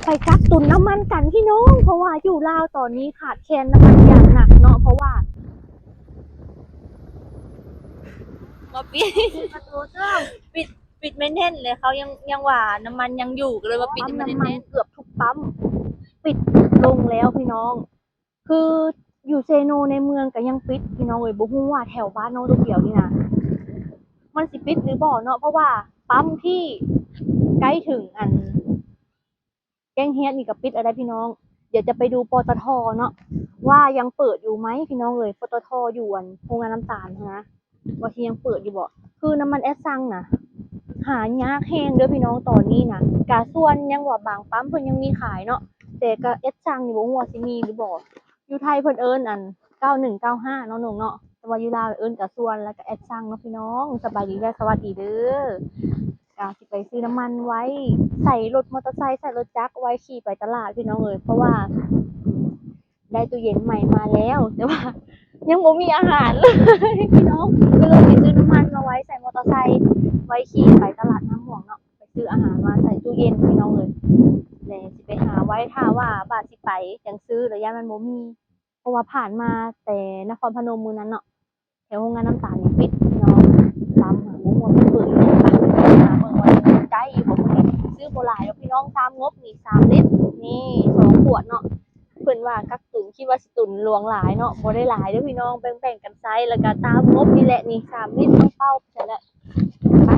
ໄປກັກຕຸນນ້ຳມັນກັນພີ່ນ້ອງ ເພາະວ່າຢູ່ລາວຕອນນີ້ຂາດແຄນນ້ຳມັນຢ່າງໜັກເນາະ ເພາະວ່າ ບໍ່ປິດ ປະຕູເດີ ປິດ ປິດແໜ້ນໆ ແລ້ວເຂົາຍັງ ຍັງວ່ານ້ຳມັນຍັງຢູ່ ກໍເລີຍວ່າປິດໃຫ້ມັນແໜ້ນໆ ປ້ຳນ້ຳມັນເກືອບທຸກປ້ຳປິດລົງແລ້ວພີ່ນ້ອງ. ຄືຢູ່ເຊໂນໃນເມືອງກໍຍັງປິດພີ່ນ້ອງເອີຍ ບໍ່ຮູ້ວ່າແຖວບ້ານນ້ອງໂຕກຽວນີ້ນະ ມັນຊິປິດຫຼືບໍ່ເນາະ ເພາະວ່າປ້ຳທີ່ໃກ້ເຖິງອັນແກ້ງແຮດນີ້ກໍປິດແລ້ວໄດ໋ພີ່ນ້ອງ. ດຽວຈະໄປດູ ປຕທ ເນາະ ວ່າຍັງເປີດຢູ່ໄໝພີ່ນ້ອງເອີຍ ປຕທ ຢູ່ອັນໂຮງງານນ້ຳຕານຫັ້ນນະ ວ່າຊິຍັງເປີດຢູ່ບໍ່? ຄືນ້ຳມັນແອັດຊັງນະ ຫາຍາກແຮງເດີພີ່ນ້ອງຕອນນີ້ນະ. ກາຊວນຍັງວ່າບາງປ້ຳເພິ່ນຍັງມີຂາຍເນາະ ແຕ່ກາແອັດຊັງນີ້ບໍ່ຮູ້ວ່າຊິມີຫຼືບໍ່. ຢູ່ໄທເພິ່ນເອີ້ນອັນ ເກົ້າໜຶ່ງເກົ້າຫ້າ ເນາະນ້ອງເນາະ ແຕ່ວ່າຢູ່ລາວເອີ້ນກາຊວນ ແລ້ວກາແອັດຊັງເນາະພີ່ນ້ອງ. ສະບາຍດີ ແລະ ສະຫວັດດີເດີ. ກາຊິໄປຊື້ນ້ຳມັນໄວ້ໃສ່ລົດມໍເຕີໄຊ ໃສ່ລົດຈັກ ໄວ້ຂີ່ໄປຕະຫຼາດພີ່ນ້ອງເອີຍ ເພາະວ່າ ໄດ້ຕູ້ເຢັນໃໝ່ມາແລ້ວ ແຕ່ວ່າຍັງບໍ່ມີອາຫານເລີຍພີ່ນ້ອງ ກໍເລີຍໄປຊື້ນ້ຳມັນມາໄວ້ໃສ່ມໍເຕີໄຊ ໄວ້ຂີ່ໄປຕະຫຼາດນ້ຳມ່ວງເນາະ ໄປຊື້ອາຫານມາໃສ່ຕູ້ເຢັນພີ່ນ້ອງເອີຍ. ແລະຊິໄປຫາໄວ້ຖ້າວ່າບາດຊິໄປຈັ່ງຊື້ ແລ້ວຢ້ານມັນບໍ່ມີ ເພາະວ່າຜ່ານມາແຕ່ນະຄອນພະນົມມື້ນັ້ນເນາະ ແຖວໂຮງງານນ້ຳຕານນີ້ປິດພີ່ນ້ອງ. ປ້ຳຫາບໍ່ຮູ້ວ່າເປີດຢູ່ໃດ ໄປຫາເບິ່ງວ່າໄດ້ຢູ່ບໍ່ມື້ນີ້. ຊື້ບໍ່ຫຼາຍດອກພີ່ນ້ອງ ຕາມງົບນີ້ ສາມລິດ ນີ້ ສອງຂວດເນາະ. ເພິ່ນວ່າກັກຕຸນ ຄິດວ່າຊິຕຸນຫຼວງຫຼາຍເນາະ ບໍ່ໄດ້ຫຼາຍເດີພີ່ນ້ອງ ແບ່ງໆກັນໃຊ້ ແລ້ວກະຕາມງົບນີ້ແຫຼະ ນີ້ ສາມລິດ ເອົາເປົ່າໄປໃສ່ແລ້ວ. ໄປ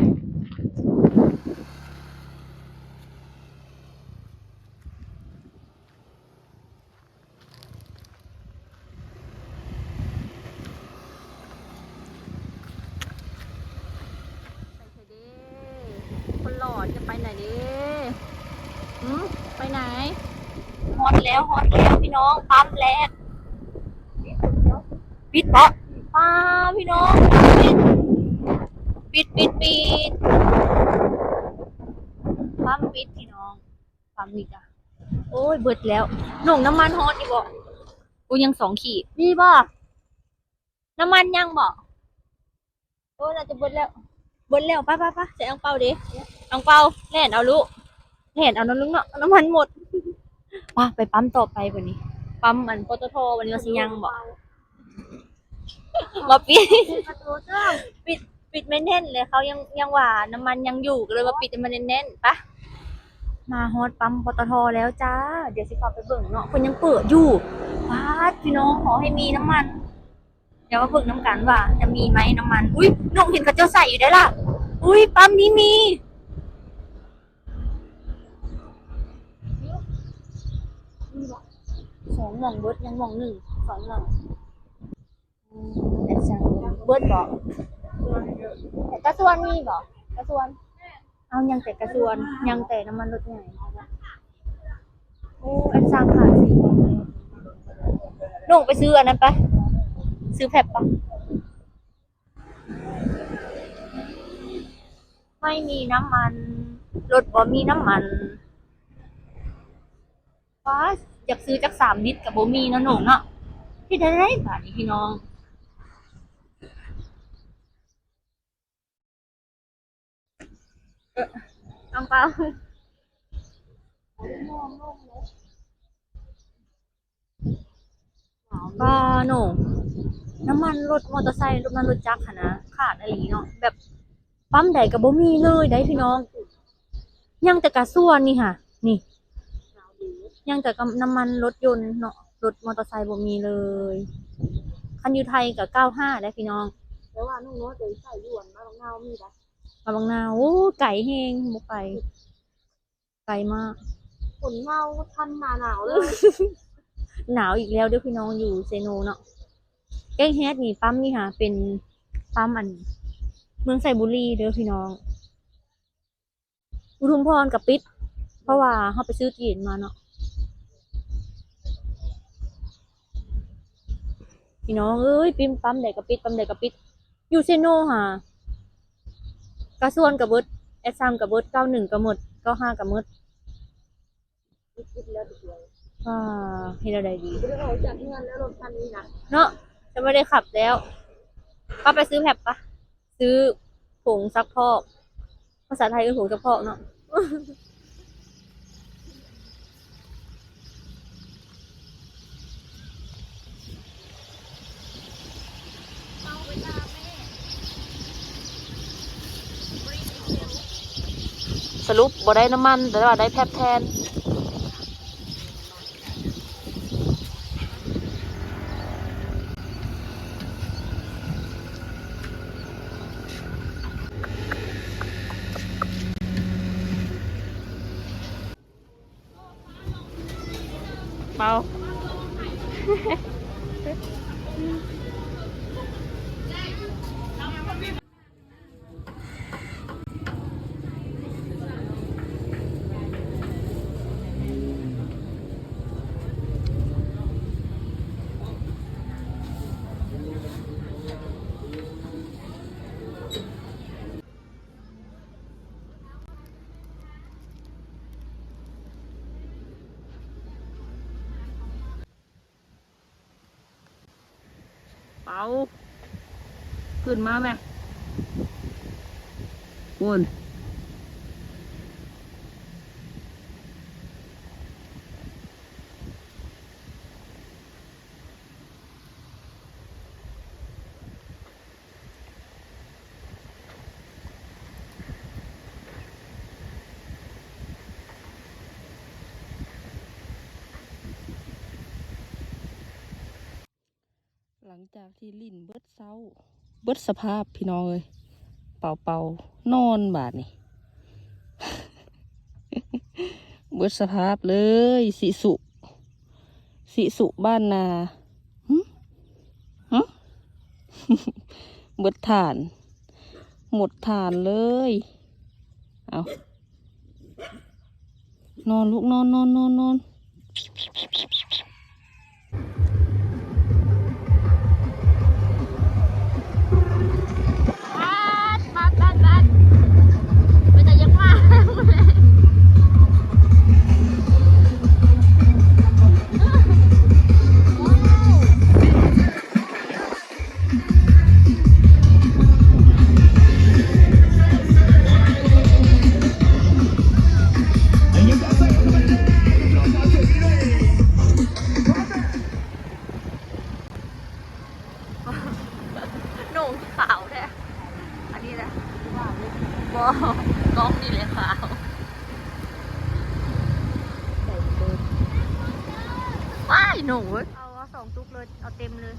ໄປໃສເດ້ ຄົນຫຼໍ່ຈະໄປໃສເດ້? ຫື ໄປໃສ? ຮອດແລ້ວ ຮອດແລ້ວພີ່ນ້ອງ ປ້ຳແລກ ປິດເບາະ ປ້າ ພີ່ນ້ອງ ປິດ ປິດ ປິດ ປ້ຳປິດພີ່ນ້ອງ. ປ້ຳນີ້ກະ ໂອ້ຍ ເບິດແລ້ວ. ນ້ອງ ນ້ຳມັນຮອດຢູ່ບໍ່? ໂອ້ ຍັງສອງຂີດ. ມີບໍ່? ນ້ຳມັນຍັງບໍ່? ໂອ້ ໜ້າຈະເບິດແລ້ວ ເບິດແລ້ວ. ໄປ ໄປ ໄປ ໃສ່ອັງເປົາເດ້ ອັງເປົາ ແລ່ນເອົາລູກ ແລ່ນເອົານຳລຸງເນາະ ນ້ຳມັນໝົດ. ໄປ ໄປປ້ຳຕໍ່ໄປບາດນີ້ ປ້ຳອັນ ປຕທ ບາດນີ້ວ່າຊິຍັງບໍ່? ບໍ່ປິດ ປິດ ປິດແໜ້ນໆ ແລ້ວເຂົາຍັງ ຍັງວ່ານ້ຳມັນຍັງຢູ່ ກໍເລີຍວ່າປິດໃຫ້ມັນແໜ້ນໆ. ໄປ ມາຮອດປ້ຳ ປຕທ ແລ້ວຈ້າ ດຽວຊິເຂົ້າໄປເບິ່ງເນາະ ເພິ່ນຍັງເປີດຢູ່. ປາດ ພີ່ນ້ອງ ຂໍໃຫ້ມີນ້ຳມັນ ດຽວມາເບິ່ງນຳກັນວ່າຈະມີໄໝນ້ຳມັນ. ອຸ້ຍ ນ້ອງເຫັນເຂົາເຈົ້າໃສ່ຢູ່ເດ້ລະ. ອຸ້ຍ ປ້ຳນີ້ມີ ສອງໝ່ອງເບິດ ຍັງໝ່ອງໜຶ່ງ ສອງໝ່ອງ. ອືມ ເບິດບໍ່? ກາຊວນມີບໍ່? ກາຊວນ ເອົາ ຍັງແຕ່ກາຊວນ ຍັງແຕ່ນ້ຳມັນລົດໃຫຍ່. ໂອ້ ອັນສາມຂາດສີ່ ນ້ອງໄປຊື້ອັນນັ້ນໄປ ຊື້ແພັບໄປ. ໄມ່ມີນ້ຳມັນ ລົດບໍ່ມີນ້ຳມັນ. ວ້າ ຢາກຊື້ຈັກສາມລິດກໍບໍ່ມີເນາະນ້ອງເນາະ. ເຮັດແນວໃດບາດນີ້ພີ່ນ້ອງ? ເອີ ອັງເປົາ ປ້າໂນ ນ້ຳມັນລົດມໍເຕີໄຊ ນ້ຳມັນລົດຈັກຫັ້ນນະ ຂາດອີ່ຫຼີເນາະ ແບບປ້ຳໃດກໍບໍ່ມີເລີຍໄດ໋ພີ່ນ້ອງ. ຍັງແຕ່ກາຊວນນີ້ຫະ ນີ້ ຍັງແຕ່ກັບນ້ຳມັນລົດຍົນເນາະ ລົດມໍເຕີໄຊບໍ່ມີເລີຍ. ຄັນຢູ່ໄທກໍເກົ້າຫ້າໄດ໋ພີ່ນ້ອງ. ແຕ່ວ່ານ້ອງນ້ອຍໄປໃສ່ຢູ່ອັນມາບັກນາວມີໄດ໋. ມາບັກນາວ ໂອ້ ໄກແຮງ ບໍ່ໄປ ໄກມາກ. ຝົນເມົາທັນໜ້າໜາວເລີຍ. ໜາວອີກແລ້ວເດີພີ່ນ້ອງ ຢູ່ເຊໂນເນາະ. ແກ້ງແຮດນີ້ ປ້ຳນີ້ຫາເປັນປ້ຳອັນເມືອງໄຊບູລີເດີພີ່ນ້ອງ. ອຸທຸມພອນກໍປິດ ເພາະວ່າເຮົາໄປຊື້ຕູ້ເຢັນມາເນາະ. ພີ່ນ້ອງເອີຍ ປິ້ມ ປ້ຳໃດກໍປິດ ປ້ຳໃດກໍປິດ. ຢູ່ເຊໂນຫາ ກາຊວນກໍເບິດ ແອັດຊັງກໍເບິດ ເກົ້າໜຶ່ງກໍໝົດ ເກົ້າຫ້າກໍໝົດ. ອ່າ ເຮັດແນວໃດດີ? ບໍ່ໄດ້ອອກຈາກເຮືອນແລ້ວ ລົດຄັນນີ້ນະ ເນາະ ຈະບໍ່ໄດ້ຂັບແລ້ວ. ປະ ໄປຊື້ແພັບປະ ຊື້ຜົງຊັກຟອກ ພາສາໄທເອີ້ນຜົງຊັກຟອກເນາະ. ຫຼຸບບໍ່ໄດ້ນ້ຳມັນ ແຕ່ວ່າໄດ້ແພັບແທນ. ເປົາ. ເປົາ ຂຶ້ນມາແມະ ພຸ້ນ. ຫຼັງຈາກທີ່ຫຼິ້ນເບິດເຊົ້າ ເບິດສະພາບພີ່ນ້ອງເອີຍ ເປົາໆ ນອນບາດນີ້ ເບິດສະພາບເລີຍ ຊິສຸ ຊິສຸບ້ານນາ ຫຶ ຫຶ ເບິດຖານ ໝົດຖານເລີຍ. ເອົາ ນອນລູກ ນອນ ນອນ ນອນ ນອນ. ປາດ ປາດ ປາດ ປາດ ເປັນຕາຢາກມາ. ໜຸ່ງຂາວແທ້ ອັນນີ້ແຫຼະ ບໍ່ ກ້ອງນີ້ແຫຼະຂາວ. ວ້າຍ ໜຸ່ງເອີຍ ເອົາ ເອົາສອງຕຸກເລີຍ ເອົາເຕັມເລີຍ.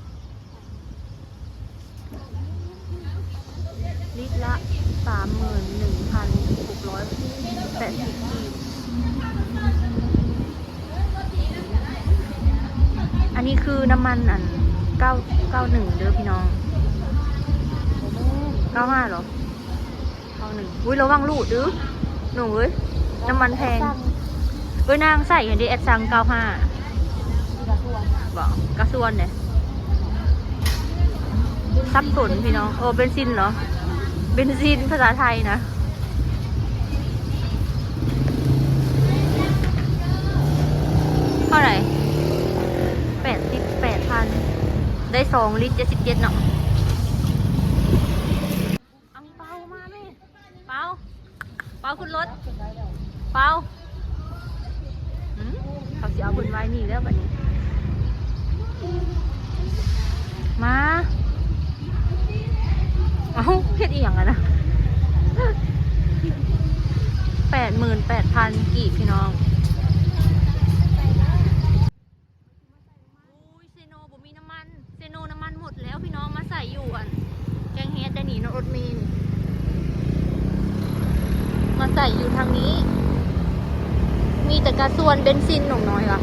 ລິດລະສາມໝື່ນໜຶ່ງພັນຫົກຮ້ອຍແປດສິບກີບ. ອັນນີ້ຄືນ້ຳມັນອັນ ເກົ້າ ເກົ້າໜຶ່ງເດີພີ່ນ້ອງ ເກົ້າຫ້າເນາະ. ເກົ້າໜຶ່ງ ອຸ້ຍ ລະວັງລູດເດີໜູເອີຍ ນ້ຳມັນແພງ. ເອີຍ ນາງໃສ່ຫັ້ນເດ ແອັດຊັງເກົ້າຫ້າ ບໍ່ ກະຊວນເດ ສັບສົນພີ່ນ້ອງ. ໂອ ເບັນຊິນເນາະ ເບັນຊິນພາສາໄທນະ. ເທົ່າໃດ? ແປດສິບແປດພັນ ໄດ້ສອງລິດ ເຈັດສິບເຈັດເນາະ. ອັງເປົາມາແມ່ ເປົາ ເປົາຂຶ້ນລົດ ເປົາ. ອືມ ເຂົາຊິເອົາເພິ່ນໄວ້ນີ້ແລ້ວບັດນີ້ ມາ. ເອົ້າ ເຮັດອີ່ຫຍັງຫັ້ນນະ? ແປດໝື່ນແປດພັນກີບ ພີ່ນ້ອງ. ໂອ້ຍ ເຊໂນບໍ່ມີນ້ຳມັນ ເຊໂນນ້ຳມັນໝົດແລ້ວພີ່ນ້ອງ. ມາໃສ່ຢູ່ອັນແກງເຫັດໄດ້ນີ້ ລົດເມນີ້ ມາໃສ່ຢູ່ທາງນີ້ ມີແຕ່ກະຊວນເບັນຊິນໜຸ່ມນ້ອຍວ່າ.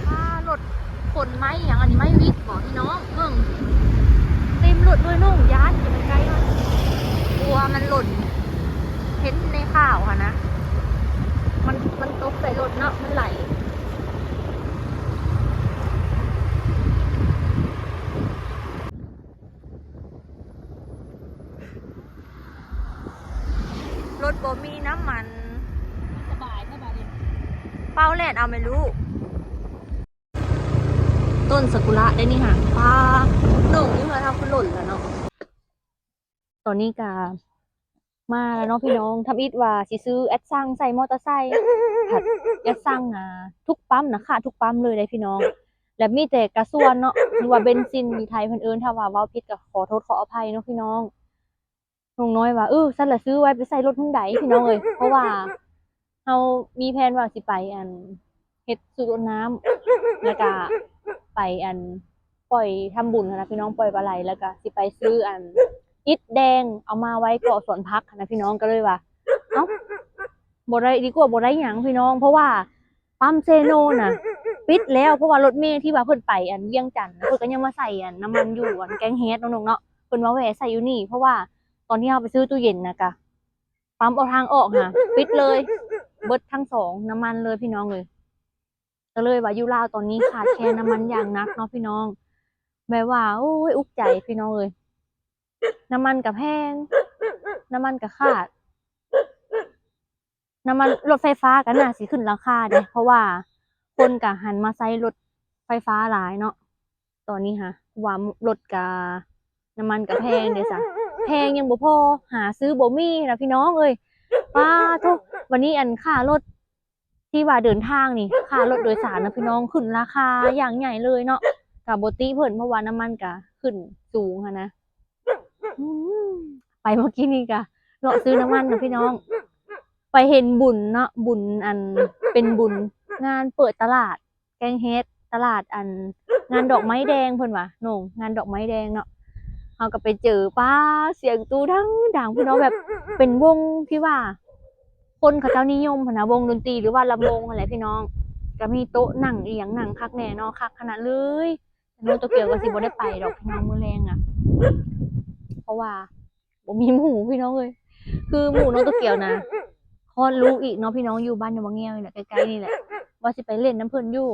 ອ່າ ລົດຂົນໄມ້ຫຍັງ ອັນນີ້ໄມ້ວິກບໍພີ່ນ້ອງ? ເບິ່ງເຕັມລົດເລີຍນ້ອງ ຢ້ານ ຢ່າໄປໃກ້ມັນ ກົວມັນຫຼົ່ນ. ເຫັນໃນຂ່າວຫັ້ນນະ ມັນ ມັນຕົກໃສ່ລົດເນາະ ມັນໄຫຼ. ລົດບໍ່ມີນ້ຳມັນ ສະບາຍແທ້ບາດນີ້ ເປົາແລ່ນເອົາແມ່ລູກ. ຕົ້ນຊາກຸຣະໄດ້ນີ້ຫາ ປ້າ ໜຸ່ງຢູ່ເຮືອນເຮົາຄືຫຼົ່ນລະເນາະ. ຕອນນີ້ກະມາແລ້ວເນາະພີ່ນ້ອງ ທຳອິດວ່າຊິຊື້ແອັດຊັງໃສ່ມໍເຕີໄຊ ແອັດຊັງນະ ທຸກປ້ຳນະ ຂາດທຸກປ້ຳເລີຍເດ້ພີ່ນ້ອງ. ແລະມີແຕ່ກາຊວນເນາະ ຫຼືວ່າເບັນຊິນຢູ່ໄທເພິ່ນເອີ້ນ ຖ້າວ່າເວົ້າຜິດກໍຂໍໂທດຂໍອະໄພເນາະພີ່ນ້ອງ. ນ້ອງນ້ອຍວ່າ ເອີ ຊັ້ນລະຊື້ໄວ້ໄປໃສ່ລົດຮຸນໄດພີ່ນ້ອງເອີຍ ເພາະວ່າເຮົາມີແຜນວ່າຊິໄປ ອັນ ເຮັດສູບລົດນ້ຳ ແລ້ວກະໄປ ອັນ ປ່ອຍທຳບຸນຫັ້ນນະພີ່ນ້ອງ ປ່ອຍປາໄຫຼ ແລ້ວກະຊິໄປຊື້ ອັນ ອິດແດງເອົາມາໄວ້ກໍ່ສວນຜັກຫັ້ນນະພີ່ນ້ອງ. ກໍເລີຍວ່າ ເອົ້າ ບໍ່ໄດ້ ດີກວ່າບໍ່ໄດ້ຫຍັງພີ່ນ້ອງ ເພາະວ່າປ້ຳເຊໂນນະປິດແລ້ວ ເພາະວ່າລົດເມທີ່ວ່າເພິ່ນໄປ ອັນ ວຽງຈັນ ເພິ່ນກໍຍັງມາໃສ່ ອັນ ນ້ຳມັນຢູ່ ອັນ ແກ້ງແຮດເນາະນ້ອງເນາະ ເພິ່ນມາແວະໃສ່ຢູ່ນີ້ ເພາະວ່າຕອນທີ່ເຮົາໄປຊື້ຕູ້ເຢັນນະ ກະປ້ຳເອົາທາງອອກຫາ ປິດເລີຍ ເບິດທັງສອງນ້ຳມັນເລີຍພີ່ນ້ອງເອີຍ. ກໍເລີຍວ່າຢູ່ລາວຕອນນີ້ຂາດແຄນນ້ຳມັນຢ່າງໜັກເນາະພີ່ນ້ອງ ແບບວ່າ ໂອ້ຍ ອຸກໃຈພີ່ນ້ອງເອີຍ ນ້ຳມັນກະແພງ ນ້ຳມັນກະຂາດ ນ້ຳມັນລົດໄຟຟ້າກໍໜ້າຊິຂຶ້ນລາຄາເດ້ ເພາະວ່າຄົນກໍຫັນມາໃຊ້ລົດໄຟຟ້າຫຼາຍເນາະ ຕອນນີ້ຫາ ວ່າລົດກະ ນ້ຳມັນກະແພງເດ້ຊະ ແພງຍັງບໍ່ພໍ ຫາຊື້ບໍ່ມີນະພີ່ນ້ອງເອີຍ. ປ້າໂທ້ ບັດນີ້ ອັນ ຄ່າລົດທີ່ວ່າເດີນທາງນີ້ ຄ່າລົດໂດຍສານນະພີ່ນ້ອງ ຂຶ້ນລາຄາຢ່າງໃຫຍ່ເລີຍເນາະ ກະບໍ່ຕິເພິ່ນ ເພາະວ່ານ້ຳມັນກະຂຶ້ນສູງຫັ້ນນະ. ອືມ ໄປເມື່ອກີ້ນີ້ກະເລາະຊື້ນ້ຳມັນນະພີ່ນ້ອງ ໄປເຫັນບຸນເນາະ ບຸນ ອັນ ເປັນບຸນງານເປີດຕະຫຼາດ ແກ້ງເຮັດຕະຫຼາດ ອັນ ງານດອກໄມ້ແດງ ເພິ່ນວ່າ ໂໜງງານດອກໄມ້ແດງເນາະ ເຮົາກໍໄປເຈີ ປ້າ ສຽງຕູ້ດັງໆ ພີ່ນ້ອງ ແບບເປັນວົງທີ່ວ່າຄົນເຂົາເຈົ້ານິຍົມຫັ້ນນະ ວົງດົນຕີ ຫຼືວ່າລຳວົງຫັ້ນແຫຼະພີ່ນ້ອງ ກໍມີໂຕະນັ່ງອີ່ຫຍັງ ນັ່ງຄັກແນ່ເນາະ ຄັກຂະໜາດເລີຍ. ນ້ອງໂຕກຽວກໍຊິບໍ່ໄດ້ໄປດອກພີ່ນ້ອງ ມື້ແລງນະ ເພາະວ່າ ບໍ່ມີໝູ່ພີ່ນ້ອງເອີຍ ຄືໝູ່ນ້ອງໂຕກຽວນະ ຄອດລູກອີກເນາະພີ່ນ້ອງ ຢູ່ບ້ານຍາມະແງວນີ້ແຫຼະ ໃກ້ໆນີ້ແຫຼະ ວ່າຊິໄປຫຼິ້ນນຳເພິ່ນຢູ່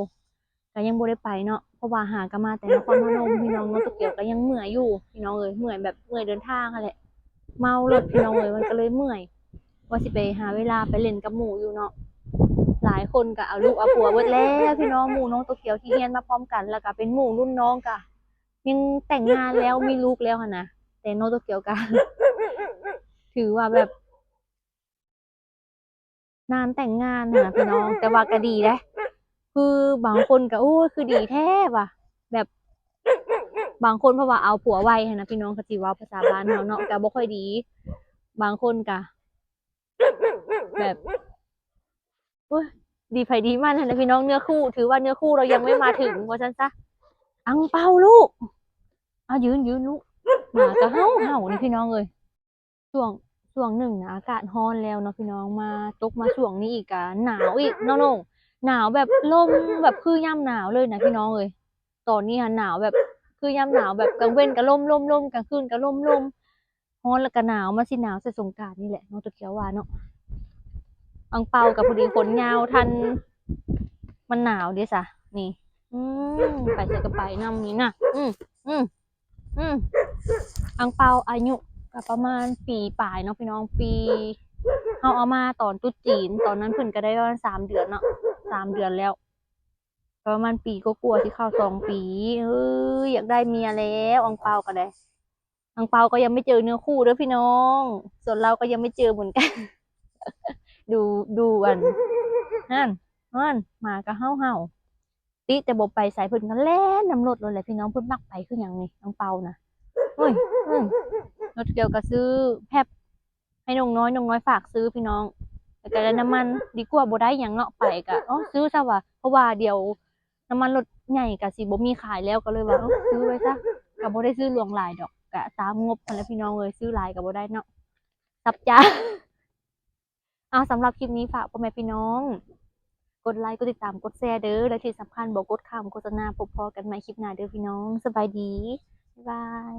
ກໍຍັງບໍ່ໄດ້ໄປເນາະ ເພາະວ່າຫາກໍມາແຕ່ນະຄອນພະນົມພີ່ນ້ອງ ນ້ອງໂຕກຽວກໍຍັງເມື່ອຍຢູ່ພີ່ນ້ອງເອີຍ ເມື່ອຍແບບເມື່ອຍເດີນທາງຫັ້ນແຫຼະ ເມົາລົດພີ່ນ້ອງເອີຍ ມັນກໍເລີຍເມື່ອຍ ວ່າຊິໄປຫາເວລາໄປຫຼິ້ນກັບໝູ່ຢູ່ເນາະ. ຫຼາຍຄົນກໍເອົາລູກເອົາຜົວເບິດແລ້ວພີ່ນ້ອງ ໝູ່ນ້ອງໂຕກຽວທີ່ຮຽນມາພ້ອມກັນ ແລ້ວກໍເປັນໝູ່ລຸ້ນນ້ອງກໍ ຍັງແຕ່ງງານແລ້ວ ມີລູກແລ້ວຫັ້ນນະ ແຕ່ນ້ອງໂຕກຽວກໍ ຖືວ່າແບບ ນານແຕ່ງງານຫັ້ນນະພີ່ນ້ອງ ແຕ່ວ່າກໍດີເດ້ ຄືບາງຄົນກໍ ໂອ້ຍ ຄືດີແທ້ວ່າ ແບບ ບາງຄົນເພາະວ່າເອົາຜົວໄວຫັ້ນນະພີ່ນ້ອງ ຄັນຊິເວົ້າພາສາບ້ານເຮົາເນາະ ກໍບໍ່ຄ່ອຍດີ ບາງຄົນກໍ ແບບ ໂອ້ຍ ດີໃຜດີມັນຫັ້ນນະພີ່ນ້ອງ ເນື້ອຄູ່ ຖືວ່າເນື້ອຄູ່ລາວຍັງໄມ່ມາເຖິງ ວ່າຊັ້ນຊະ. ອັງເປົາລູກ ເອົາ ຢືນ ຢືນລູກ ໝາກະເຫົ່າເຫົ່ານີ້ພີ່ນ້ອງເອີຍ. ຊ່ວງ ຊ່ວງໜຶ່ງນະ ອາກາດຮ້ອນແລ້ວເນາະພີ່ນ້ອງ ມາຕົກມາຊ່ວງນີ້ອີກກະໜາວອີກເນາະນ້ອງ ໜາວແບບລົມແບບຄືຍາມໜາວເລີຍນະພີ່ນ້ອງເອີຍ. ຕອນນີ້ຫັ້ນໜາວແບບຄືຍາມໜາວ ແບບກາງເວັນກະລົມໆ ກາງຄືນກະລົມໆ ຮ້ອນແລ້ວກະໜາວ ມັນຊິໜາວໃສ່ສົງການນີ້ແຫຼະ ນ້ອງໂຕກຽວວ່າເນາະ. ອັງເປົາກະພໍດີຂົນຍາວທັນ ມັນໜາວເດ້ຊະ ນີ້ ອືມ ໄປໃສກະໄປນຳນີ້ນະ ອືມ ອືມ ອືມ ອັງເປົາອາຍຸກະປະມານປີປາຍເນາະພີ່ນ້ອງ ປີ ເຮົາເອົາມາຕອນຕຸດຈີນ ຕອນນັ້ນເພິ່ນກະໄດ້ປະມານສາມເດືອນເນາະ ສາມເດືອນແລ້ວ ປະມານປີກວ່າໆ ຊິເຂົ້າສອງປີ. ເອີຍ ຢາກໄດ້ເມຍແລ້ວ ອັງເປົາກະໄດ້ ອັງເປົາກໍຍັງໄມ່ເຈີເນື້ອຄູ່ເດີພີ່ນ້ອງ ສ່ວນລາວກໍຍັງໄມ່ເຈີເໝືອນກັນ. ດູ ດູອັນ ຫັ້ນ ຫັ້ນ ໝາກະເຫົ່າເຫົ່າ ຕິແຕ່ບໍ່ໄປໃສ ເພິ່ນກໍແລ່ນນຳລົດໂລດແຫຼະພີ່ນ້ອງ. ເພິ່ນມັກໄປຄືຫຍັງນີ້ ອັງເປົານະ ໂອ້ຍ ອືມ ລົດກຽວກໍຊື້ແພັບ ໃຫ້ນ້ອງນ້ອຍ ນ້ອງນ້ອຍຝາກຊື້ພີ່ນ້ອງ ແລ້ວກໍໄດ້ນ້ຳມັນ ດີກວ່າບໍ່ໄດ້ຫຍັງເນາະ ໄປກໍ ເອົ້າ ຊື້ຊະວ່າ ເພາະວ່າດຽວນ້ຳມັນລົດໃຫຍ່ກໍຊິບໍ່ມີຂາຍແລ້ວ ກໍເລີຍວ່າ ເອົ້າ ຊື້ໄວ້ຊະ ກໍບໍ່ໄດ້ຊື້ຫຼວງຫຼາຍດອກ ກໍຕາມງົບຫັ້ນແຫຼະພີ່ນ້ອງເອີຍ ຊື້ຫຼາຍກໍບໍ່ໄດ້ເນາະ ສັບຈາ. ເອົາ ສຳລັບຄລິບນີ້ຝາກພໍ່ແມ່ພີ່ນ້ອງ ກົດໄລ ກົດຕິດຕາມ ກົດແຊເດີ ແລະທີ່ສຳຄັນບໍ່ກົດຂ້າມໂຄສະນາ. ພົບພໍ້ກັນໃໝ່ຄລິບໜ້າເດີພີ່ນ້ອງ ສະບາຍດີ ບາຍບາຍ.